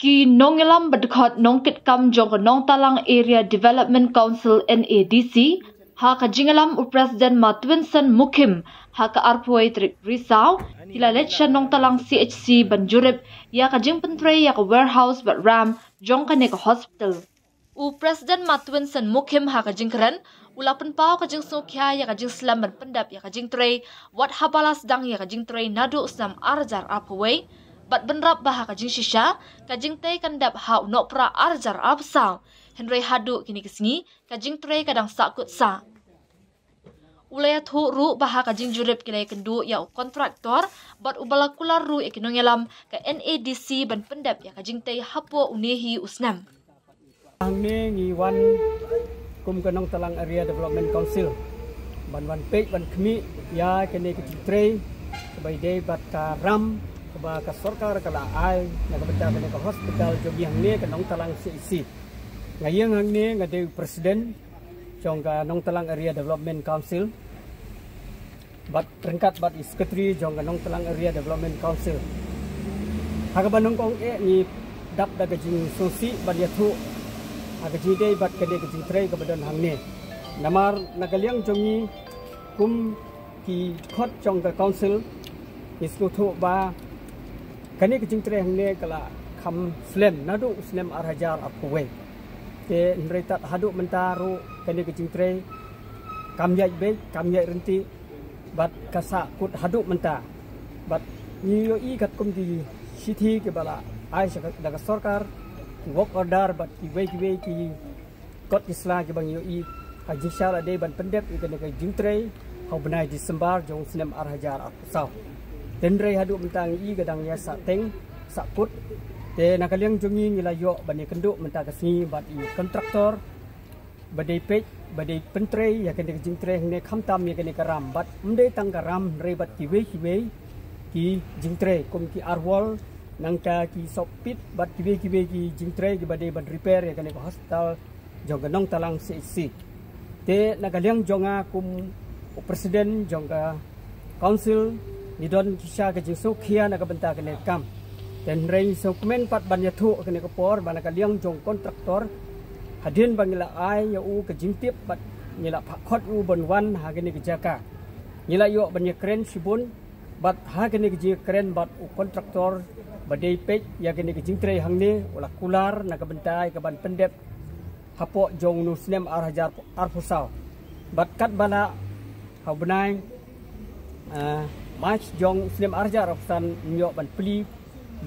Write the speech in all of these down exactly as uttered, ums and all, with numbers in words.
Ki nongïalam ba dkhot nongkitkam jong ka Nongtalang Area Development Council, N A D C, ha ka jingïalam u President Matwinson Mukhim, ha ka arphew wei tarik Risaw, ki la leit sha Nongtalang C H C ban jurip ïa ka jingpyntrei ïa ka warehouse bad ramp jong kane ka hospital. U President Matwinson Mukhim ha ka jingkren, u la pynpaw ka jingsngewkhia ïa ka jingslem ban pyndep ïa ka jingtrei, wat haba la sdang ïa ka jingtrei naduh u snem ar hajar arphew wei, bad bynrap ba ha ka jingshisha, ka jingtei kan dep ha u Nohprah ar hajar arphew saw, hynrei haduh kine ki sngi, ka jingtrei ka dang sahkut sah. U la ïathuh ruh ba ha ka jingjurip ki la ïakynduh ïa u kontraktor, bad uba la kular ruh ïa ki nongïalam ka N A D C ban pyndep ïa ka jingtei hapoh une hi u snem. Hangne ngi wan kum ka Nongtalang Area Development Council ban wan peit ban khmih ïa kane ka jingtrei kaba ïadei bad ka ramp kaba ka sorkar ka la ai na ka bynta kane ka hospital jong ngi hangne ka Nongtalang C H C. Nga ïeng hangne nga dei u president jong ka Nongtalang Area Development Council bad ryngkat bad i secretary jong ka Nongtalang Area Development Council. Ha kaba nyngkong eh ngi dap da ka jingsngewsih ban ïathuh ha ka jingïadei bad kane ka jingtrei kaba don hangne. Namar na ka liang jong ngi kum ki dkhot jong ka council ngi sngewthuh ba kane ka jingtrei hangne ka la kham slem naduh u snem ar hajar arphew wei. Te hynrei tad haduh mynta ruh kane ka jingtrei kam ïaid beit, kam ïaid ryntih, bad ka sahkut haduh mynta. Bad ngi ïohi katkum ki shithi kiba la ai sha ka, da ka sorkar, ki work order bad kiwei kiwei ki kot ki sla kiba ngi ïohi ha jingshisha la dei ban pyndep ïa kane ka jingtrei ha u bnai December jong u snem ar hajar arphew saw. Te hynrei haduh mynta ngi i ka dang ïa sahteng sahkut. Te na ka liang jong ngi ngi la ïoh ban ïakynduh mynta ka sngi bad i kontraktor ba dei peit, ba dei pyntrei ïa kane ka jingtrei hangne khamtam ïa kane ka ramp bad ym dei tang ka ramp hynrei bad kiwei kiwei ki jingtrei kum ki arwall, nangta ki sohpit bad kiwei kiwei ki jingtrei kiba dei ban repair ïa kane ka hospital jong ka Nongtalang C H C. Te na ka liang jong nga kum u president jong ka council ngi don shisha ka jingsngewkhia na ka bynta kane ka kam. Te hynrei ngi sngewkmen pat ban ïathuh kane ka por ba na ka liang jong kontraktor hadien ba ngi la ai ïa u ka jingtip bad ngi la phah khot u ban wan ha kane ka jaka. Ngi la ïoh ban ïakren shibun bad ha kane ka jingïakren bad u kontraktor ba dei peit ïa kane ka jingtrei hangne u la kular na ka bynta ïa ka ban pyndep hapoh jong u snem ar hajar arphew saw. Bad katba lah ha u bnai, ah, March jong u snem ar hajar arphew san ngin ïoh ban plie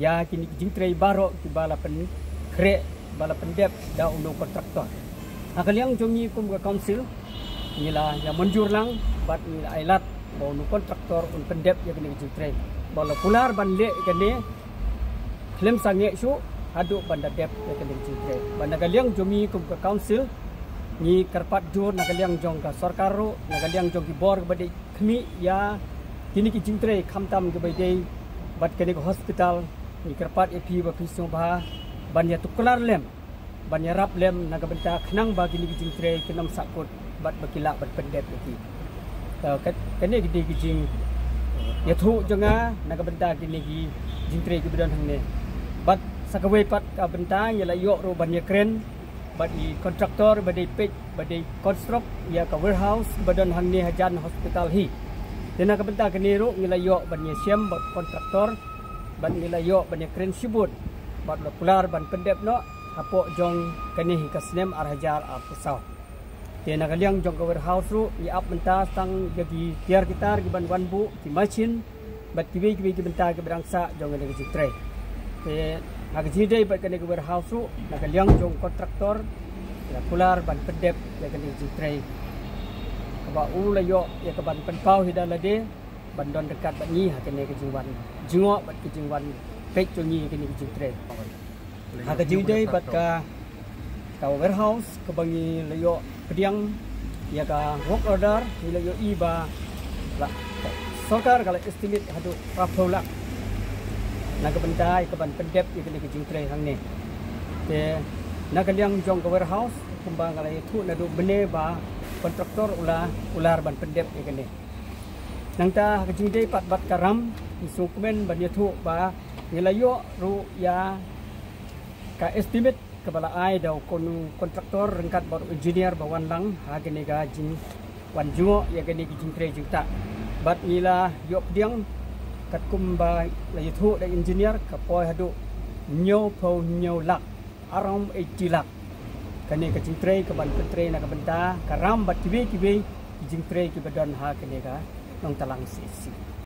ïa kine ki jingtrei baroh kiba la pynkhreh ba la pyndep da une u kontraktor. Ha ka liang jong ngi kum ka council ngi la ïa mynjur lang bad ngi la ai lad ba une u kontraktor un pyndep ïa kine ki jingtrei. Ba la kular ban leh ïa kane khlem sangeh shuh haduh ban da dep ïa kane ka jingtrei. Bad na ka liang jong ngi kum ka council ngi kyrpad jur na ka liang jong ka sorkar ruh, na ka liang jong ki bor kiba dei khmih ïa kine ki jingtrei khamtam kiba dei bad kane ka hospital, ngi kyrpad ïa phi ba phi sngewbha ban ïa tuklar lem, ban ïarap lem na ka bynta khnang ba kine ki jingtrei kin ym sahkut bad ba ki lah ban pyndep ïa ki. Ka, ka, kane ki dei ki jingïathuh jong nga na ka bynta kine ki jingtrei kiba don hangne. Bad sa kawei pat ka bynta ngi la ïoh ruh ban ïakren bad i kontraktor ba dei peit ba dei construct ïa ka warehouse ba don hangne hajan hospital hi. Te na ka bynta kane ruh ngi la ïoh ban ïashem bad kontraktor bad ngi la ïoh ban ïakren shibun bad la kular ban pyndep noh hapoh jong kane hi ka snem ar hajar arphew saw. Te na ka liang jong ka warehouse ruh ngi ap mynta tang ïa ki tiar ki tar ki ban wan buh ki machine bad kiwei kiwei ki bynta kiba dang sah jong kane ka jingtrei. Te ha ka jingïadei bad kane ka warehouse ruh na ka liang jong kontraktor la kular ban pyndep ïa kane ka jingtrei kaba u la ïoh ïa ka ban pynpaw hi da lade ban don ryngkat bad ngi ha kane ka jingwan jngoh bad ka jingwan peit jong ngi ha kane ka jingtrei. Ha ka jingïadei bad ka, ka warehouse kaba ngi la ïoh pdiang ïa ka work order, ngi la ïohi ba la sorkar ka la estimate haduh arphew lak na ka bynta ïa ka ban pyndep ïa kane ka jingtrei hangne. Te na ka liang jong ka warehouse kumba nga la ïathuh naduh mynne ba kontraktor u la kular ban pyndep ïa kane. Nangta ha ka jingïadei pat bad ka ramp ngi sngewkmen ban ïathuh ba ngi la ïoh ruh ïa Ka estimate kaba la ai da u kon- kontraktor ryngkat bad u engineer ba wan lang ha kane ka jingwan jngoh ïa kane ka jingtrei jingktah. Bad ngi la ïoh pdiang katkum ba la ïathuh da engineer ka poi haduh hynñiewphew hynñiew lak, around eighty lak. Kane ka jingtrei ka ban pyntrei na ka bynta ka ram bad kiwei kiwei ki jingtrei kiba don ha kane ka Nongtalang C H C.